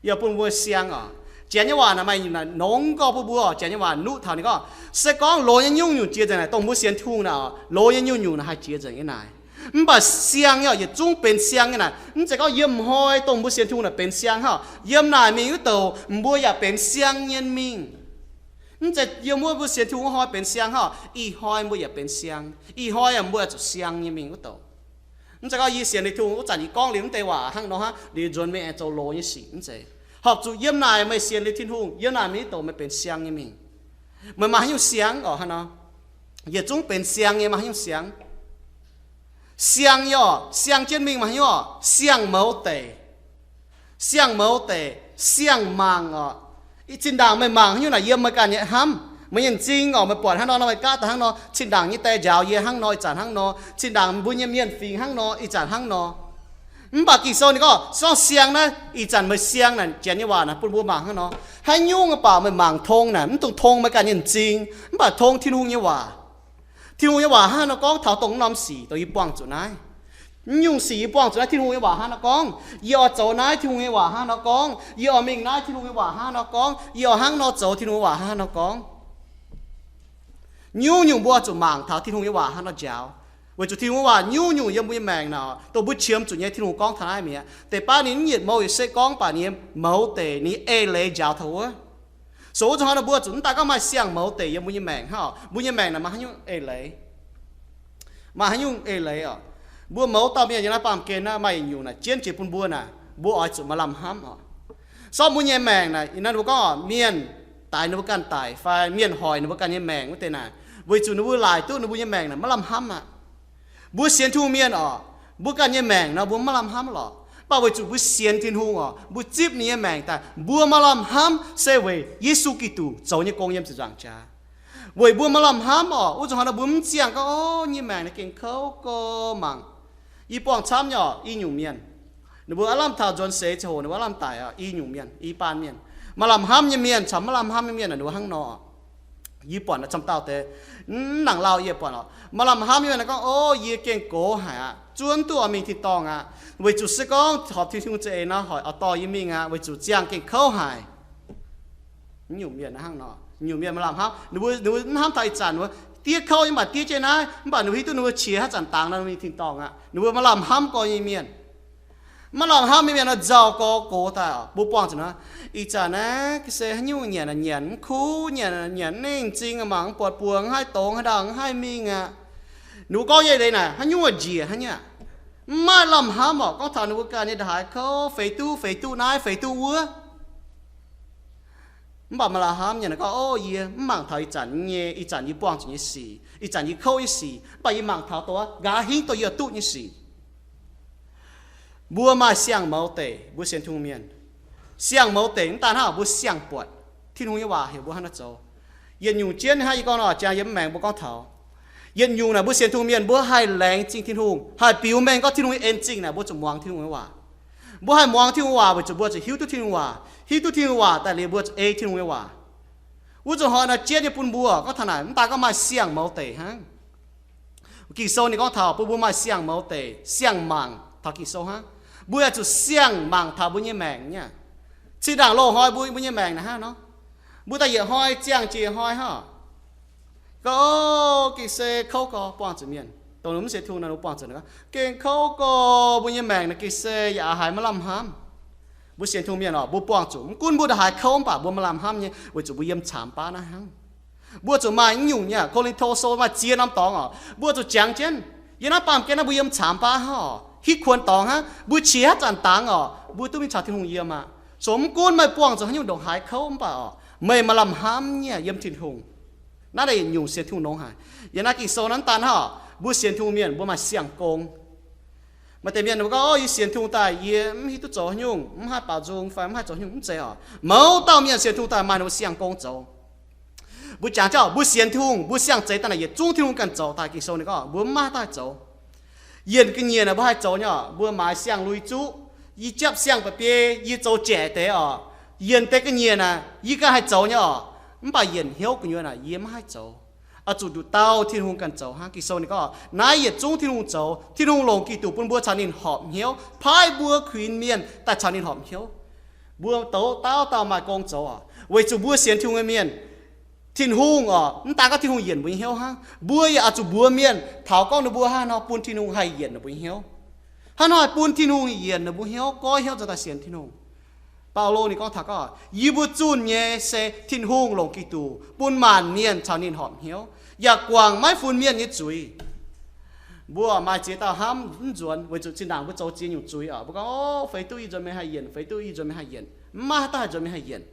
Yie bun mbuo siang oc. Janx nyei waac naaic maaih nongx gorx bun mbuo oc. Janx nyei waac nuqv taux ninh gorngv, se gorngv loz nyei nyungc-nyungc jiex nzengc naaic, dongh mbuo sienx Tin-Hungh naaic oc, loz nyei nyungc-nyungc naaic haih jiex nzengc nyei naaic. Mv baac siang nyei oc, yietc zungv benx siang nyei naaic. Mv zeiz gorngv yiem hnoi dongh mbuo sienx Tin-Hungh naaic benx siang hnangv. Yiem naaic mingh wuov douc mbuo yaac benx siang nyei mingh. Mv zeiz yiem wuov mbuo sienx Tin-Hungh wuov hnoi benx siang hnangv, ih hnoi mbuo yaac benx siang. Ih hnoi yaac mbuo yaac zuqc siang nyei mingh wuov douc. Mv zeiz gorngv yie sienx liuz Tin-Hungh wuov zanc yie gorngv liuz mv deix waac hnangv nor hnangv, liuz nzuonx meih aengx zoux loz nyei sic, mv zeiz. Horpc zuqc yiem naaic meih sienx liuz Tin-Hungh, yiem naaic mingh wuov douc meih benx siang nyei mingh. Meih maaih haaix nyungc siang oc hnangv nor? Yietc zungv benx siang nyei maaih haaix nyungc siang? Siang nyei oc, siang jienv mingh maaih haaix nyungc oc? Siang-mouz deic. Siang-mouz deic, siang-mangc oc. Zinh ndaangc meih mangc haaix nyungc naaic, yiem meih ganh nyei hnamv, meih nyei m'zing orqc, meih buatc hnangv nor, meih gaav daaih hnangv nor, zinh ndaangc nyei die njaaux yie hnangv nor, ih zanc hnangv nor, zinh ndaangc mbuo nyei mienh fingx hnangv nor, ih zanc hnangv nor. Mv baac Ging-Sou ninh gorngv, se gorngv siang naaiv, ih zanc meih siang naaic, janx nyei waac naaic bun mbuo mangc hnangv nor. Haaix nyungc mv baac meih mangc tong naaic, mv dungx tong meih ganh nyei m'zing, mv baac tong Tin-Hungh nyei waac. Tin-Hungh nyei waac hnangv nor gorngv taux dongh norm sic dongh yie buangh zuqc naaiv. Mv nyungc sic yie buangh zuqc naaiv, Tin-Hungh nyei waac hnangv nor gorngv. Yie oix zoux naaiv, Tin-Hungh nyei waac hnangv nor gorngv. Yie oix mingh naaiv, Tin-Hungh nyei waac hnangv nor gorngv. Yie oix hnangv nor zoux, Tin-Hungh nyei waac hnangv nor gorngv. Nyungc-nyungc mbuo zuqc mangc taux Tin-Hungh nyei waac hnangv nor njaaux. Weic zuqc Tin-Hungh nyei waac nyungc-nyungc yiem mbuo nyei maengc naaic, dongh mbuo qiemx zuqc nyei, Tin-Hungh gorngv taux naaiv mi'aqv. Deix baav ninh mv yietc mouz yietc setv gorngv, mv baac ninh nyei mouz deic, ninh nyei eix leiz njaaux taux wuov. So wuov zanc hnoi naaic mbuo zuqc mv daaih gorngv maaih siang-mouz deic yiem mbuo nyei maengc hnangv. Mbuo nyei maengc naaic maaih haaix nyungc eix leiz? Maaih haaix nyungc eix leiz oc? Mbuo mouz dauh mienh yiem naaiv baamh gen naaiv maaih yietc nyungc naaic jienv jiex bun mbuo naaic, mbuo oix zuqc maaih lamh hnamv oc. Sortv mbuo nyei maengc naaic, ih nanv mbuo gorngv oc, mienh daix ninh mbuo ganh daic fai mienh hoic ninh mbuo ganh nyei maengc wuov deix naaic, weic zuqc ninh mbuo laaic duqv ninh mbuo nyei maengc naaic maiv lamh hnamv aqv. Mbuo sienx Tin-Hungh mienh oc, mbuo ganh nyei maengc nor mbuo maiv lamh hnamv lorqc. Mv baac weic zuqc mbuo sienx Tin-Hungh oc, mbuo zipv ninh nyei maengc daaih, mbuo maaih lamh hnamv se weic Yesu Giduc zoux nyei gong yiem ziepc nzaangc jaax. Weic mbuo maaih lamh hnamv oc, wuov zanc hnoi naaic mbuo mv ziangh gorngv, o, nyei maengc naaic gengh kouv gorx mangc. Yie buangh camv nyei oc, i nyungc mienh. Ninh mbuo aav lamh taux nzuonx seix ziangh hoc ninh mbuo aav lamh daic oc, i nyungc mienh, i baan mienh. Maaih lamh hnamv nyei mienh caux maiv lamh hnamv nyei mienh naaic ninh mbuo hnangv nor. Yie buatc camv dauh deix, mv nangc lauh yie buatc oc, maaih lamh hnamv nyei mienh naaic gorngv, o, yie gengh gox haic aqv, zuov duqv oix mingh tin-dorngh aqv, weic zuqc se gorngv horpc Tin-Hungh za'eix nor hoic oix dorh yie mingh aqv, weic zuqc ziangh gengh kouv haic. Nyungc mienh hnangv nor, nyungc mienh maaih lamh hnamv, ninh mbuo, ninh mbuo mv hnamv taux ih zanc wuov, diev kouv nyei mv baac diev jienv naaiv, mv baac ninh mbuo hiuv duqv ninh mbuo qiex haaix zanc dangx nor mingh tin-dorngh aqv, ninh mbuo maaih lamh hnamv gorx nyei mienh. Maiv lamh hnamv nyei mienh nor nzauh gorx gox daaih oc. Mbuo buangh zuqc nor, ih zanc naaiv ga'sie haaix nyungc nyanc nyanc mv kuv, nyanc nyanc mv nengh m'zing, mangc mv buatc buoz, mv haih dongz, haaix dauh mv haih mingh aqv. Ninh mbuo gorngv nyei leiz naaic haaix nyungc njiec haaix nyungc, mv maaih lamh hnamv oc. Gorngv taux ninh mbuo ganh nyei ndongc haaix kouv, feix duqv, feix duqv naaiv, feix duqv wuov. Mv baac maaih lamh hnamv nyei naaic gorngv, o, yie mv mangc taux ih zanc nyei, ih zanc yie buangh zuqc nyei sic, ih zanc yie kouv nyei sic, mv baac yie mangc taux dongh nqa'haav hingv dongh yie duqv nyei sic. Mbuo maaih siang-mouz deic, mbuo sienx Tin-Hungh mienh. Siang-mouz deic mv daan hnangv mbuo siang-buatc, Tin-Hungh nyei waac heuc mbuo hnangv naaiv zoux. Yietc nyungc jienv hnangv yie gorngv nor, jangx yiem mv maengx mbuo gorngv taux, yietc nyungc naaic mbuo sienx Tin-Hungh mienh mbuo haih laengz zingh Tin-Hungh, haih biux mengh gorngv Tin-Hungh nyei en zingh naaic mbuo zuqc muangx Tin-Hungh nyei waac. Mbuo haih muangx Tin-Hungh waac weic zuqc mbuo zuqc hiuv duqv Tin-Hungh waac. Hiuv duqv Tin-Hungh waac daaih liuz mbuo zuqc ei Tin-Hungh nyei waac. Wuov zanc hnoi naaiv jienv nyei bun mbuo gorngv taux naaic mv daan gorngv maaih siang-mouz deic hnangv. Ging-Sou ninh gorngv taux bun mbuo maaih siang-mouz deic, siang-mangc taux Ging-Sou hnangv. Mbuo yaac zuqc siang-mangc taux mbuo nyei maengc nyei. Zinh ndaangc loz-hnoi mbuo, mbuo nyei maengc naaic hnangv nor, mbuo daaih yietc hnoi ziangh jiex hnoi hnangv. Gorngv, o, ga'sie kouv gorx, buangh zuqc mienh, dongh mv sienx Tin-Hungh naaic mbuo buangh zuqc naaic gorngv gengh kouv gorx, mbuo nyei maengc naaic ga'sie yaac haiz maiv lamh hnamv. Mbuo sienx Tin-Hungh mienh oc, mbuo buangh zuqc mv gunv mbuo ndongc haaix kouv mv baac mbuo maaih lamh hnamv nyei, weic zuqc mbuo yiem caamx baav naaiv hnangv. Mbuo zuqc maaih nyungc nyei, Ko^lin^to Sou maaih ziex norm dorngx oc, mbuo zuqc jangx jienv. Yiem naaiv baamh gen naaiv mbuo yiem caamx baav hnangv oc, hitv kuon dorngx hnangv, mbuo qiex haaix zanc dangx oc, mbuo duqv mingh caux Tin-Hungh yiem aqv. So mv gunv meih buangh zuqc haaix nyungc ndongc haaix kouv mv baac oc, meih maaih lamh hnamv nyei yiem Tin-Hungh. Naaiv deix yietc nyungc sienx Tin-Hungh nongx haic. Yiem naaiv Ging-Sou naaiv mv daan hnangv oc, mbuo sienx Tin-Hungh mienh mbuo maaih siang-gong. Maaih deix mienh mbuo gorngv, o, yie sienx Tin-Hungh daaih yie mv hiuv duqv zoux haaix nyungc, mv haih baaux nzung fai mv haih zoux haaix nyungc, mv zeiz oc. Mouz dauh mienh sienx Tin-Hungh daaih maaih ninh mbuo siang-gong zoux. Mbuo jangx jauv, mbuo sienx Tin-Hungh, mbuo siang-zeix daaih naaic yietc zungv Tin-Hungh ganh zoux daaih. Ging-Sou ninh gorngv mbuo mv maaih daaih zoux. Yienc ga'nyiec naaic mbuo haih zoux nyei oc, mbuo maaiz siang-lui zuqv, yie japv siang-ba'biei, yie zoux jaeqc deix oc. Yienc deix ga'nyiec naaic yie ganh haih zoux nyei oc, mv baac yienc hnyouv gu'nyuoz naaic yie mv haih zoux. Oix zuqc nduqc dauh Tin-Hungh ganh zoux hnangv. Ging-Sou ninh gorngv naaiv yietc zungv Tin-Hungh zoux. Tin-Hungh longc Giduc bun mbuo caux ninh horpc hnyouv, paaiv mbuo kuinx mienh daaih caux ninh horpc hnyouv. Mbuo douz dauh dauh maaih gong zoux oc, weic zuqc mbuo sienx Tin-Hungh nyei mienh, Tin-Hungh oc, mv daan gorngv Tin-Hungh yienc mbuo nyei hnyouv hnangv, mbuo yaac oix zuqc mbuox mienh taux gorngv ninh mbuo haaix nor bun Tin-Hungh haih yienc ninh mbuo nyei hnyouv. Haaix nor haih bun Tin-Hungh yienc ninh mbuo hnyouv, goiv hnyouv zoux daaih sienx Tin-Hungh. Baulo ninh gorngv taux gorngv, yie mbuo zunh nyei se Tin-Hungh longc Giduc bun maanc mienh caux ninh horpc hnyouv, yaac guangc maiv funx mienh nyei zuiz. Mbuo maaih ziex dauh hnamv mv nzuonx weic zuqc zinh ndaangc mbuo zoux ziex nyungc zuiz oc. Mbuo gorngv, o, feix duqv ih nzuonx meih haih yienc, feix duqv ih nzuonx meih haih yienc. Mv maaih haaix dauh haih nzuonx meih haih yienc.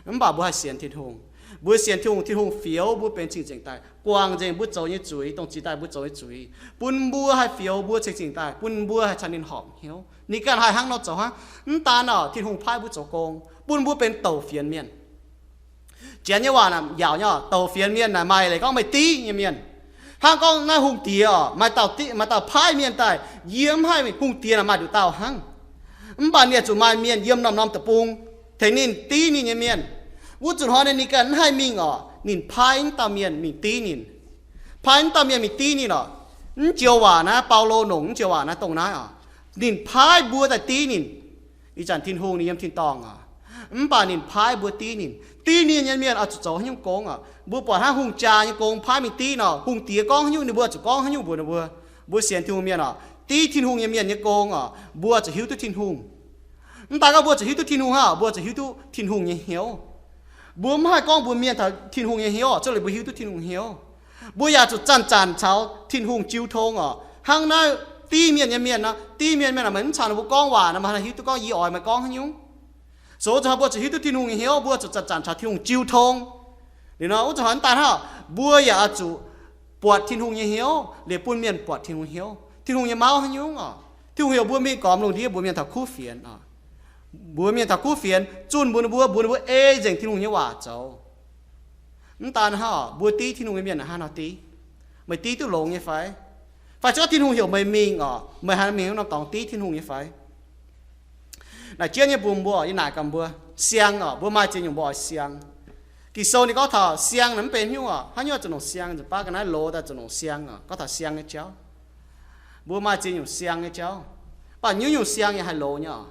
Mv baac mbuo haih sienx Tin-Hungh. Mbuo sienx Tin-Hungh, Tin-Hungh fioux mbuo benx cing-nzengc daaih, guangc nzengc mbuo zoux nyei zuiz, dongh ziex daaih mbuo zoux nyei zuiz, bun mbuo haih fioux mbuo cing-nzengc daaih, bun mbuo haih caux ninh horpc hnyouv. Ninh ganh haih hnangv nor zoux hnangv. Mv daan oc, Tin-Hungh paaiv mbuo zoux gong, bun mbuo benx douc fienx mienh. Janx nyei waac naaic yaac nyei oc, douc fienx mienh naaic maaih leiz gorngv meih div nyei mienh. Hnangv gorngv naaiv hungh diex oc, maaih dauh paaiv mienh daaih, yie mv haih hungh diex naaic maaih nduqc dauh hnangv. Mv baac ninh yaac zuqc maaih mienh yiem norm-norm deic-bung tengx ninh div ninh nyei mienh. Wuov zuqc hnoi ninh ganh mv haih mingh oc, ninh paaiv wuov dauh mienh mingh div ninh. Paaiv wuov dauh mienh mingh div ninh oc. Mv joux waac naaiv, Baulo nongc mv joux waac naaiv dongh naaiv oc. Ninh paaiv mbuo daaih div ninh. Ih zanc Tin-Hungh ninh yiem tin-dorngh oc, mv baac ninh paaiv mbuo div ninh. Div ninh nyei mienh oix zuqc zoux haaix nyungc gong oc? Mbuo buatc hnangv hungh jaa nyei gong paaiv mingh div nor, hungh diex gorngv haaix nyungc ninh mbuo zuqc gorngv haaix nyungc mbuox ninh mbuo. Mbuo sienx Tin-Hungh mienh oc, div Tin-Hungh nyei mienh nyei gong oc, mbuo zuqc hiuv duqv Tin-Hungh. Mv daaih gorngv mbuo zuqc hiuv duqv Tin-Hungh hnangv, mbuo zuqc hiuv duqv Tin-Hungh nyei hnyouv. Mbuo mv haih gorngv mbuox mienh taux Tin-Hungh nyei hnyouv oc, zuov liuz mbuo hiuv duqv Tin-Hungh hnyouv. Mbuo yaac zuqc zanc-zanc caux Tin-Hungh jiu tong oc. Hnangv naaiv div mienh nyei mienh nor, div mienh mienh meih mv caux ninh mbuo gorngv waac nor, meih hiuv duqv gorngv yie oix meih gorngv haaix nyungc? Zoux zuqc mbuo zuqc hiuv duqv Tin-Hungh nyei hnyouv, mbuo zuqc zanc-zanc caux Tin-Hungh jiu tong. Liuz nor wuov zanc hnoi mv daan hnangv, mbuo yaac oix zuqc buatc Tin-Hungh nyei hnyouv liuz bun mienh buatc Tin-Hungh hnyouv. Tin-Hungh nyei mauv haaix nyungc oc? Tin-Hungh heuc mbuo mingh gormx lungh ndiev mbuox mienh taux kuv fienx oc. Mbuox mienh taux kuv fienx, zunh mbuox ninh mbuo, mbuox ninh mbuo ei nzengc Tin-Hungh nyei waac zoux. Mv daan hnangv oc, mbuo div Tin-Hungh nyei mienh hnangv nor div. Meih div duqv longx nyei fai? Fai se gorngv Tin-Hungh heuc meih mingh oc, meih haih mingh norm dorngx div Tin-Hungh nyei fai? Naaic jienv nyei bun mbuo, yie naaic gaax mbuo, siang oc, mbuo maaih ziex nyungc mbuo oix siang. Ging-Sou ninh gorngv taux siang naaic mv benx hnyouv oc, haaix nyungc zuqc longc siang, nzunc baav ga'naaiv loz daaih zuqc longc siang oc, gorngv taux siang nyei jauv. Mbuo maaih ziex nyungc siang nyei jauv, mv baac nyungc-nyungc siang yaac haih loz nyei oc.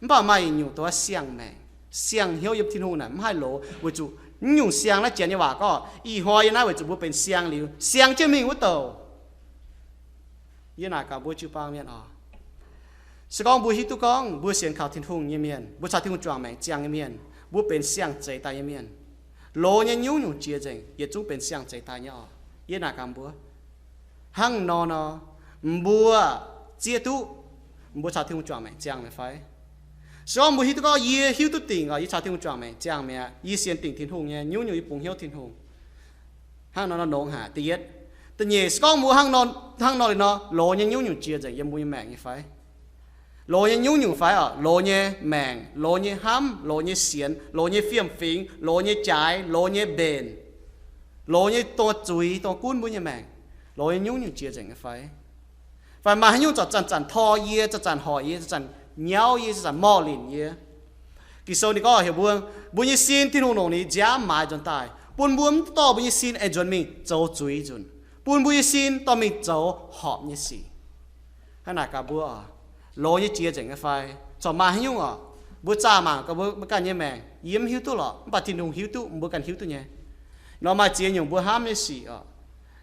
Mv baac maaih nyungc dongh siang-maengc, siang-hnyouv yiem Tin-Hungh naaic mv haih loz, weic zuqc naaiv nyungc siang naaiv Janx nyei waac gorngv ih hnoi yiem naaiv weic zuqc mbuo benx siang liuz, siang jienv mingh wuov douc. Yie naaic gaax mbuo jiu-baang mienh oc, se gorngv mbuo hiuv duqv gorngv mbuo sienx kaux Tin-Hungh nyei mienh, mbuo caux Tin-Hungh juangc maengc ziangh nyei mienh, mbuo benx siang-zeix daaih nyei mienh, loz nyei nyungc-nyungc jiex nzengc yietc zungv benx siang-zeix daaih nyei oc. Yie naaic gaax mbuo, hnangv nor nor, mbuo zieqv duqv mbuo caux Tin-Hungh juangc maengc ziangh mi'aqv fai? Se gorngv mbuo hiuv duqv gorngv yie hiuv duqv dingc oc, yie caux Tin-Hungh juangc maengc ziangh mi'aqv, yie sienx dingc Tin-Hungh nyei, nyungc-nyungc yie bungx hnyouv Tin-Hungh. Hnangv nor nor nongx haic. Da'yietv, da'nyeic, se gorngv mbuo hnangv nor, hnangv nor liuz nor, loz nyei nyungc-nyungc jiex nzengc yiem mbuo nyei maengc nyei fai? Loz nyei nyungc-nyungc fai oc, loz nyei maengc, loz nyei hnamv, loz nyei sienx, loz nyei fiem-fingx, loz nyei jaaix, loz nyei mbenc, loz nyei dongh zuiz dongh gunv mbuo nyei maengc, loz nyei nyungc-nyungc jiex nzengc nyei fai? Fai maaih haaix nyungc zanc-zanc tor yie, zanc-zanc hoic yie, zanc-zanc nyauv yie, zanc-zanc morh linc yie? Ging-Sou ninh gorngv heuc mbuo, mbuo nyei sin Tin-Hungh longc ninh nziaamv maaiz nzuonx daaih, bun mbuo mv dorh mbuo nyei sin aengx nzuonx mingh zoux zuiz nzunc, bun mbuo nyei sin dorh mingh zoux horpc nyei sic. Hnangv naaic gaax mbuo oc, loz nyei jiex nzengc nyei fai? Corc maaih haaix nyungc oc, mbuo zaah mangc gaax mbuo ganh nyei maengc, yie mv hiuv duqv lorqc, mv baac Tin-Hungh hiuv duqv, mbuo ganh hiuv duqv nyei. Nor maaih ziex nyungc mbuo hnamv nyei sic oc,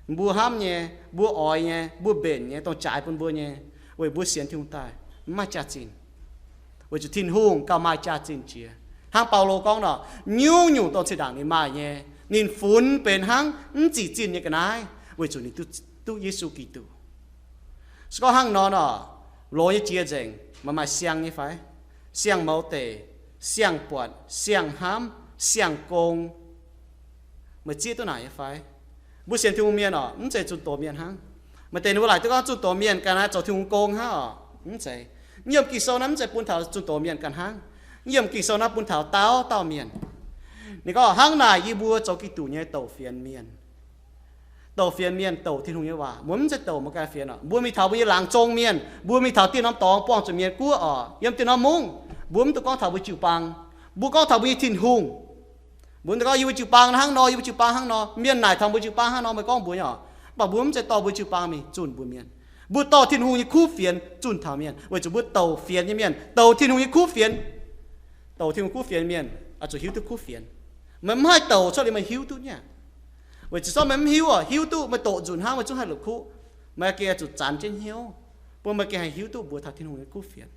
mbuo hnamv nyei, mbuo oix nyei, mbuo mbenc nyei, dongh jaaix bun mbuo nyei, weic mbuo sienx Tin-Hungh daaih mv maaih jaax-zinh. Weic zuqc Tin-Hungh gauh maaih jaax-zinh jiex. Hnangv Baulo gorngv nor, nyungc-nyungc dongh zinh ndaangc ninh maaih nyei, ninh funx benx hnangv mv zic zinh nyei ga'naaiv, weic zuqc ninh duqv, duqv Yesu Giduc. Se gorngv hnangv nor nor, loz nyei jiex nzengc, meih maaih siang nyei fai? Siang-mouz deic, siang-buatc, siang-hnamv, siang-gong, meih zieqv duqv naaic nyei fai? Mbuo sienx Tin-Hungh mienh oc, mv zeiz zunh doz mienh hnangv. Maaih deix ninh mbuo laaic duqv gorngv zunh doz mienh ganh naaiv zoux Tin-Hungh gong hnangv oc. Mv zeiz. Yiem Ging-Sou naaiv mv zeiz bun taux zunh doz mienh ganh hnangv. Yiem Ging-Sou naaiv bun taux dauh dauh mienh. Ninh gorngv hnangv naaic yie mbuo zoux Giduc nyei douc fienx mienh. Douc fienx mienh douc Tin-Hungh nyei waac. Mbuo mv zeiz douc mbuo ganh fienx oc. Mbuo mingh taux mbuo nyei laangz zong mienh, mbuo mingh taux dieh norm dorngx buangh zuqc mienh guoqv oc, yiem dieh norm mungv, mbuo mv dungx gorngv taux mbuo jiu-baang. Mbuo gorngv taux mbuo nyei Tin-Hungh. Mbuo gorngv yie mbuo jiu-baang hnangv nor, yie mbuo jiu-baang hnangv nor, mienh naaic taux mbuo jiu-baang hnangv nor, meih gorngv mbuox nyei oc. Mv baac mbuo mv zeiz dorh mbuo jiu-baang mingh zunh mbuo mienh. Mbuo dorh Tin-Hungh nyei kuv fienx zunh taux mienh, weic zuqc mbuo douc fienx nyei mienh, douc Tin-Hungh nyei kuv fienx. Douc Tin-Hungh kuv fienx mienh oix zuqc hiuv duqv kuv fienx. Meih mv haih douc cuotv liuz meih hiuv duqv nyei. Weic zuqc se gorngv meih mv hiuv oc, hiuv duqv meih doqc nzunc hnangv, meih zungv haih la'kuqv. Meih gengh zuqc zanx jienv hnyouv, bun meih gengh haih hiuv duqv mbuox taux Tin-Hungh nyei kuv fienx.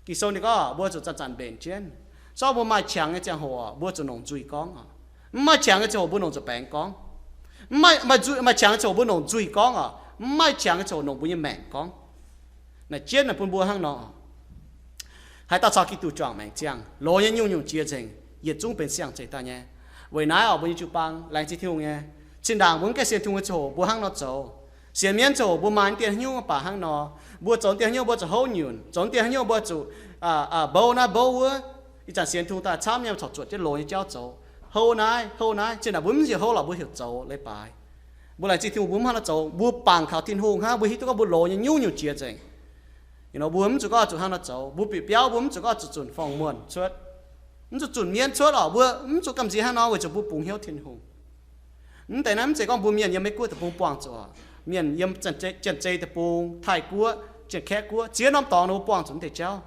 Ging-Sou ninh gorngv mbuo zuqc zanc-zanc mbenc jienv. Se gorngv mbuo maaih qangx nyei ziangh hoc oc, mbuo zuqc longc nzuih gorngv oc. Mv maaih qangx nyei ziangh hoc mbuo longc nzuih baengx gorngv. Mv maaih, maaih nzuih, maaih qangx nyei ziangh hoc mbuo longc nzuih gorngv oc. Mv maaih qangx nyei ziangh hoc longc mbuo nyei maengc gorngv. Naaic jienv naaic bun mbuo hnangv nor. Haaix dauh caux Giduc juangc maengc ziangh, loz nyei nyungc-nyungc jiex nzengc, yietc zungv benx siang-zeix daaih nyei. Weic naaiv oc, mbuo nyei jiu-baang laengz zingh Tin-Hungh nyei. Zinh ndaangc mbuo mv gaengh sienx Tin-Hungh nyei ziangh hoc mbuo hnangv nor zoux. Sienx mienv ziangh hoc mbuo maaih dieh hnyouv baac hnangv nor. Mbuo zoux dieh hnyouv mbuo zuqc houv nyunc, zoux dieh hnyouv mbuo zuqc, aa, aa, mbouv naaiv mbouv wuov. Ih zanc sienx Tin-Hungh daaih camv nyei corc zuotc jienv loz nyei jauv zoux. Houv naaiv, houv naaiv, zinh ndaangc mbuo mv nziex houv lorqc, mbuo heuc zoux leiz-baaix. Mbuo laengz zingh Tin-Hungh mbuo mv hnangv nor zoux, mbuo bangc kaux Tin-Hungh hnangv, mbuo hiuv duqv gorngv mbuo loz nyei nyungc-nyungc jiex nzengc. Mbuo mv zuqc gorngv zuqc hnangv nor zoux, mbuo bieqc biauv mbuo mv zuqc gorngv zuqc zunc forng-muonh cuotv, mv zuqc zunc mienv cuotv orqc, mbuo mv zuqc gamh nziex hnangv nor weic zuqc mbuo bungx hnyouv Tin-Hungh. Mv deix naaiv mv zeiz gorngv mbuo mienh yiem Meiv Guoqv deic-bung buangh zuqc oc. Mienh yiem Janx-Zei deic-bung, Taiv Guoqv, Janx-Kaeqv Guoqv, ziex norm dorngx ninh mbuo buangh zuqc mv deix jauv,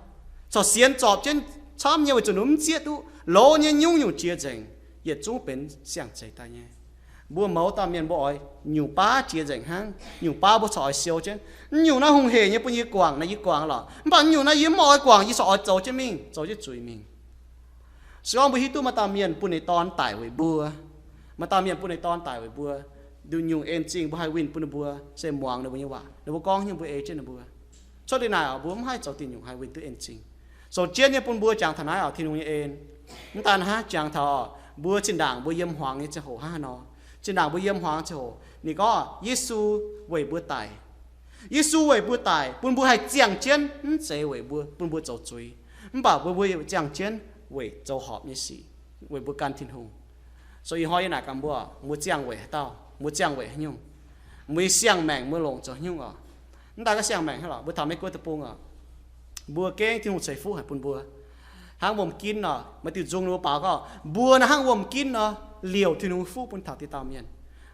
corc sienx zorpc jienv camv nyei weic zuqc ninh mbuo mv zieqv duqv loz nyei nyungc-nyungc jiex nzengc, yietc zungv benx siang-zeix daaih nyei. Mbuo mouz dauh mienh mbuo oix nyungc baav jiex nzengc hnangv, nyungc baav mbuo corc oix siou jienv. Mv nyungc naaiv hungh heic nyei bun yie guangc naaic yie guangc lorqc, mv baac mv nyungc naaiv yie mv oix guangc, yie corc oix zoux jienv mingh, zoux jienv zuiz mingh. Se gorngv mbuo hiuv duqv maaih dauh mienh bun ninh dorn daic weic mbuo, maaih dauh mienh bun ninh dorn daic weic mbuo, nduqc nyungc en zingh mbuo haih winh bun ninh mbuo, se muangx ninh mbuo nyei waac, ninh mbuo gorngv nyei mbuo ei jienv ninh mbuo. Cuotv liuz naaic oc, mbuo mv haih zoux diuc nyungc haih winh duqv en zingh. Zoux jienv nyei bun mbuo jangx taux naaiv oc, Tin-Hungh nyei en. Mv daan hnangv, jangx taux mbuo zinh ndaangc mbuo yiem hmuangx nyei ziangh hoc hnangv haaix nor. Zinh ndaangc mbuo yiem hmuangx ziangh hoc, ninh gorngv Yesu weic mbuo daic. Yesu weic mbuo daic bun mbuo haih ziangh jienv, mv zeiz weic mbuo, bun mbuo zoux zuiz, mv baac mbuo, mbuo ziangh jienv weic zoux horpc nyei sic, weic mbuo gan Tin-Hungh. So ih hnoi yie naaic gaax mbuo, mbuo ziangh weic haaix dauh? Mbuo ziangh weic haaix nyungc? Mbuo nyei siang-maengc mbuo longc zoux haaix nyungc oc? Mv daan gorngv siang-maengc hnangv lorqc, mbuo taux Meiv Guoqv deic-bung oc, mbuo gengh Tin-Hungh ceix fuqv haic bun mbuo. Hnangv wuom-ginv nor, maaih diuh nzung ninh mbuo baaux gorngv mbuo naaiv hnangv wuom-ginv nor, liouc Tin-Hungh fuqv bun taux diuh dauh mienh.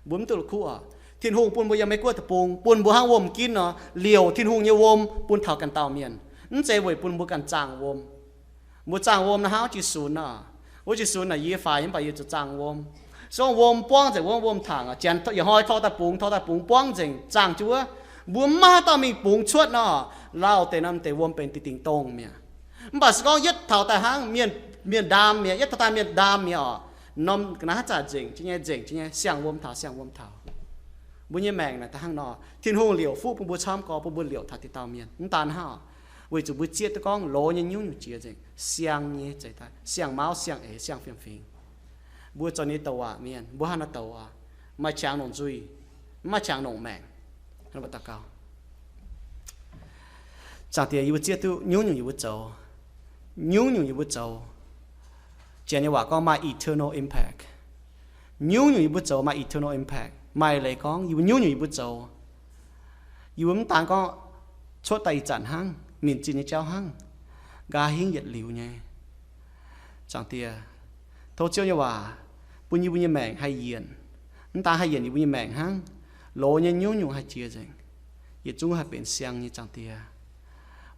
Mbuo mv duqv la'kuqv oc. Tin-Hungh bun mbuo yiem Meiv Guoqv deic-bung, bun mbuo hnangv wuom-ginv nor, liouc Tin-Hungh nyei wuom bun taux ganh dauh mienh. Mv zeiz weic bun mbuo ganh zaangh wuom. Mbuo zaangh wuom naaiv hnangv wuov jiex sunx nor, wuov jiex sunx naaic yie faix mv baac yie zuqc zaangh wuom. Se gorngv wuom buangv nzengc, wuov wuom tangc, janx yietc hnoi tor daaih bungx, tor daaih bungx buangv nzengc, zaangh jienv wuov, mbuo mv maaih haaix dauh mingh bungx cuotv nor, lauh deix norm deix wuom benx dingh dingh dongh mi'aqv. Mv baac se gorngv yietv taux daaih hnangv mienh, mienh ndaam mi'aqv, yietv taux daaih mienh ndaam mi'aqv oc, norm ga'naaiv haaix zanc nzengc jienv nyei, nzengc jienv nyei, siang-wuom taux siang-wuom taux. Mbuo nyei maengc naaic da'hnangv nor, Tin-Hungh liouc fuqv bun mbuo camv gorx, bun mbuo liouc taux diuh dauh mienh. Mv daan hnangv oc, weic zuqc mbuo zieqv duqv gorngv loz nyei nyungc-nyungc jiex nzengc, siang nyei zeix daaih, siang-mauv, siang-eix, siang-fiem-fingx. Mbuo zoux ninh nyei douc waac mienh, mbuo hnangv naaiv douc oc, maaih qangx longc nzuih, mv maaih qangx longc maengc. Daux gaux. Zaangc Diex, yie mbuo zieqv duqv nyungc-nyungc yie mbuo zoux, nyungc-nyungc yie mbuo zoux, Janx nyei waac gorngv maaih eternal impact. Nyungc-nyungc yie mbuo zoux maaih eternal impact. Maaih leiz gorngv yie mbuo nyungc-nyungc yie mbuo zoux, yie mbuo mv daan gorngv cuotv daaih ih zanc hnangv, minc zinh nyei jauv hnangv, nqa'haav hingv yietc liuz nyei. Zaangc Diex, tov Ziouv nyei waac bun yie mbuo nyei maengc haih yienc. Mv daan haih yienc yie mbuo nyei maengc hnangv, loz nyei nyungc-nyungc haih jiex nzengc, yietc zungv haih benx siang nyei, Zaangc Diex.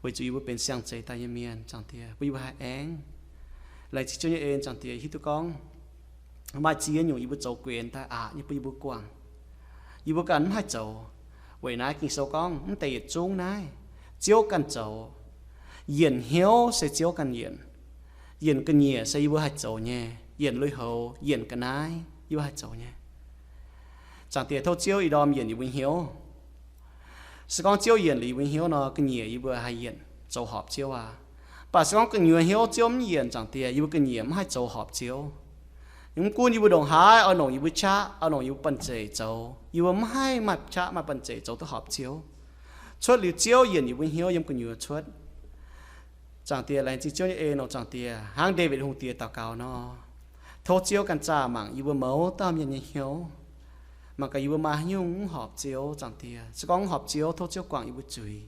Weic zuqc yie mbuo benx siang-zeix daaih nyei mienh, Zaangc Diex, bun yie mbuo haih aengv. Laengz zingh Ziouv nyei en, Zaangc Diex, hiuv duqv gorngv maaih ziex nyungc yie mbuo zoux guenx daaih aqc nyei bun yie mbuo guangc, yie mbuo ganh mv haih zoux. Weic naaiv Ging-Sou gorngv mv deix yietc zungv naaiv Ziouv ganh zoux. Yienc hnyouv se Ziouv ganh yienc. Yienc ga'nyiec se yie mbuo haih zoux nyei. Yienc lui-houx, yienc ga'naaiv yie mbuo haih zoux nyei. Zaangc Diex, tov Ziouv ih ndorm yienc yie mbuo hnyouv. Se gorngv Ziouv yienc liuz yie mbuo hnyouv nor, ga'nyiec yie mbuo haih yienc zoux horpc Ziouv aqv. Mv baac se gorngv gu'nyuoz hnyouv Ziouv mv yienc, Zaangc Diex, yie mbuo ga'nyiec mv haih zoux horpc Ziouv. Mv gunv yie mbuo ndongc haaix oix longc yie mbuo qaqv, oix longc yie mbuo banh zeic zoux, yie mbuo mv haih maaih qaqv maaih banh zeic zoux duqv horpc Ziouv. Cuotv liuz Ziouv yienc yie mbuo hnyouv yiem gu'nyuoz cuotv. Zaangc Diex, laengz zingh Ziouv nyei en oc, Zaangc Diex, hnangv Ndaawitv Hungh Diex daux gaux nor, tov Ziouv ganh zaah mangc yie mbuo mouz dauh mienh nyei hnyouv. Mangc gaax yie mbuo maaih haaix nyungc mv horpc Ziouv, Zaangc Diex. Se gorngv mv horpc Ziouv, tov Ziouv guangc yie mbuo zuiz,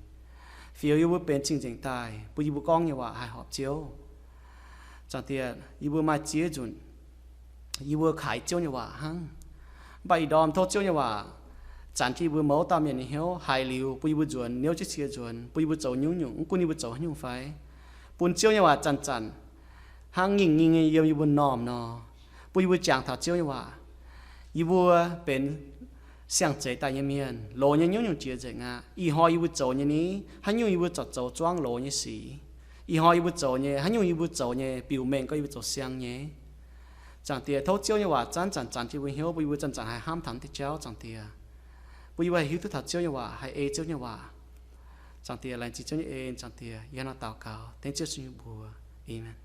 fioux yie mbuo benx cing-nzengc daaih, bun yie mbuo gorngv nyei waac haih horpc Ziouv. Zaangc Diex, yie mbuo maaih ziex nzunc yie mbuo kaaix Ziouv nyei waac hnangv. Mv baac ih ndorm tov Ziouv nyei waac zanc jienv yie mbuo mouz dauh mienh nyei hnyouv haiz liuz, bun yie mbuo nzuonx, niouv jienv cie nzuonx, bun yie mbuo zoux nyungc-nyungc, mv gunv yie mbuo zoux haaix nyungc fai, bun Ziouv nyei waac zanc-zanc hnangv ngingh nyei yiem yie mbuo m'normh nor, bun yie mbuo jangx taux Ziouv nyei waac. Yie mbuo benx siang-zeix daaih nyei mienh, loz nyei nyungc-nyungc jiex nzengc aqv. Ih hnoi yie mbuo zoux nyei ni, haaix nyungc yie mbuo zoux, zoux zuangv loz nyei sic. Ih hnoi yie mbuo zoux nyei, haaix nyungc yie mbuo zoux nyei biux mengh gorngv yie mbuo zoux siang nyei. Zaangc Diex, tov Ziouv nyei waac zanc-zanc zanc jienv yie mbuo hnyouv, bun yie mbuo zanc-zanc haih hnamv taux deix jauv, Zaangc Diex. Bun yie mbuo haih hiuv duqv taux Ziouv nyei waac, haih ei Ziouv nyei waac. Zaangc Diex, laengz zingh Ziouv nyei en, Zaangc Diex. Yie hnangv nor daux gaux dengv Ziouv Yesu nyei mbuox. Aamen.